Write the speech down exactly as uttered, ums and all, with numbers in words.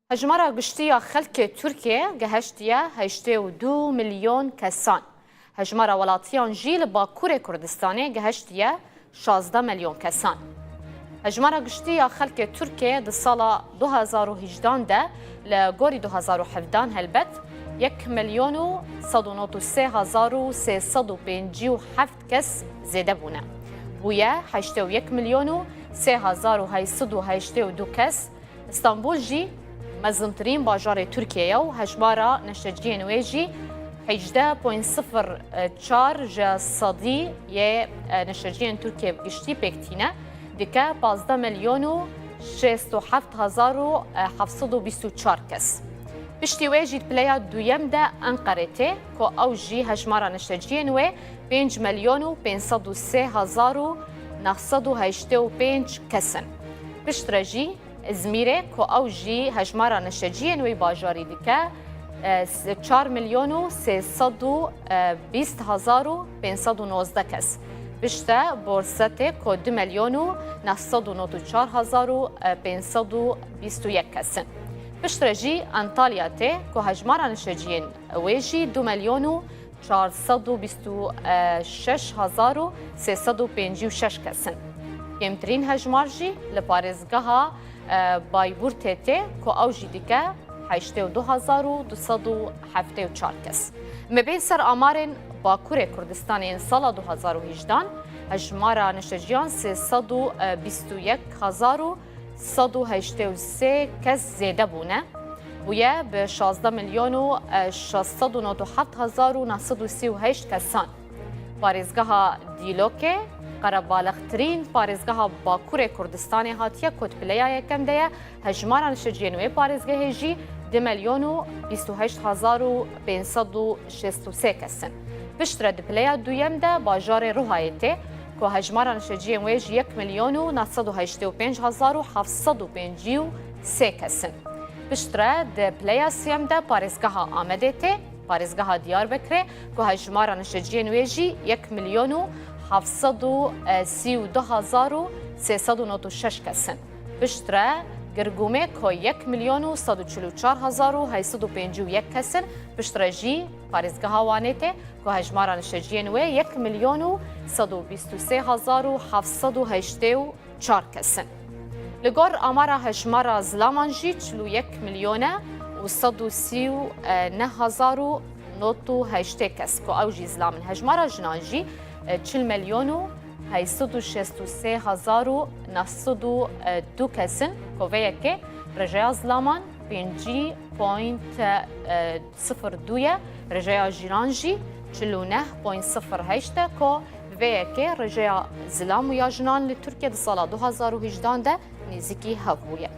Hejmara giştî ya xelkê Tirkiyê gehiştiye heştê û du milyon kesan. Hejmara welatiyan jî li Bakurê Kurdistanê gehiştiye şazdeh milyon kesan. Hejmara giştî ya xelkê Tirkiyê di sala du hezar û hejdan de li gorî du hezar û hevdan helbet yek milyon û sed û nod û sê hezar û sê sed û pêncî û heft kes zêde bûne. Bûye heştê û yek milyon û sê hezar û heyt sed û heştê û du kes. Îstanbul jî mezintirîn bajarê Tirkiyê ye û hejmara neşteciyên wê jî hejdeh point sifir çar ji sedî yê, e, neşteciyên Tirkiyê bi giştî pêk tîne, dike pazdeh milyon û şêst û heft hezar û heft sed û bîst û çar kes. Piştî wê jî di pileya duyem de Enqerê tê, ku ew jî hejmara neşteciyên wê pênc milyon û pênc sed û sê hezar û neh sed û heştê û pênc kes in. Piştre jî Îzmîrê, ku ew jî hejmara neşeciyên wê bajarî dike, e, s-, çar milyon û sê sed û bîst hezar û pênc sed û nozdeh kes. Piştre Borsetê, ku du milyon û neh sed û nod û çar hezar û pênc sed û bîst û yek kes in. Piştre jî Antalya tê, ku hejmara neşeciyên wê jî du milyon û çar sed û bîst û şeş hezar û sê sed û pêncî û şeş kes in. Kêmtirîn hejmar jî li parêzgeha, e, Bayburtê tê, ku ew jî dike heştê û du hezar û du sed û heftê û çar kes. Me bên ser amarên Bakurê Kurdistanê yên sala du hezar û hejdan, hejmara neşeciyan sê sed û bîst û yek hezar û sed û heştê û sê kes zêde bûne. Bûye bi şazdeh milyon û şeş sed û nod û heft hezar û neh sed û sî û heşt kesan. Parêzgeha Dîlokê, qerebalixtirîn parêzgeha Bakurê Kurdistanê hatiye ku di pileya yekem de ye. Hejmara neşeciyên wê parêzgehê jî du milyon û bîst û heşt hezar û pênc sed û şêst û sê kes in. Piştre di pileya duyem de bajarê Ruhayê tê, ku hejmara neşeciyên wê ji yek milyon û neh sed û heştê û pênc hezar û heft sed û pêncî û sê kes in. Piştre di pileya siyem de parêzgeha Amedê tê, parêzgeha Diyarbekirê, ku hejmara neşeciyên wê jî yek milyon û heft sed û sî û du hezar û sê sed û nod û şeş kes in. Piştre Girgûmê, ku yek milyon û sed û çil û çar hezar û heyt sed û pêncî û yek kes in. Piştre jî parêzgeha Wanê tê, ku hejmara neşeciyên wê yek milyon û sed û bîst û sê hezar û heft sed û heştê û çar kes in. Li gor amara hejmara zilaman jî çil û yek milyon e û sed û sî û neh hezar û nod û heştê kes, ku ew jî zilam in. Hejmara jinan jî, e, çil milyon û heyt sed û şêst û sê hezar û neh sed û du kes in, ku vê yekê rêjeya zilaman pêncî point sifir du ye, rêjeya jinan jî çil û neh point sifir heşt e, ku bi vê yekê rêjeya zilam û ya jinan li Tirkiye di sala du hezar û hejdan de nêzîkî hev bûye.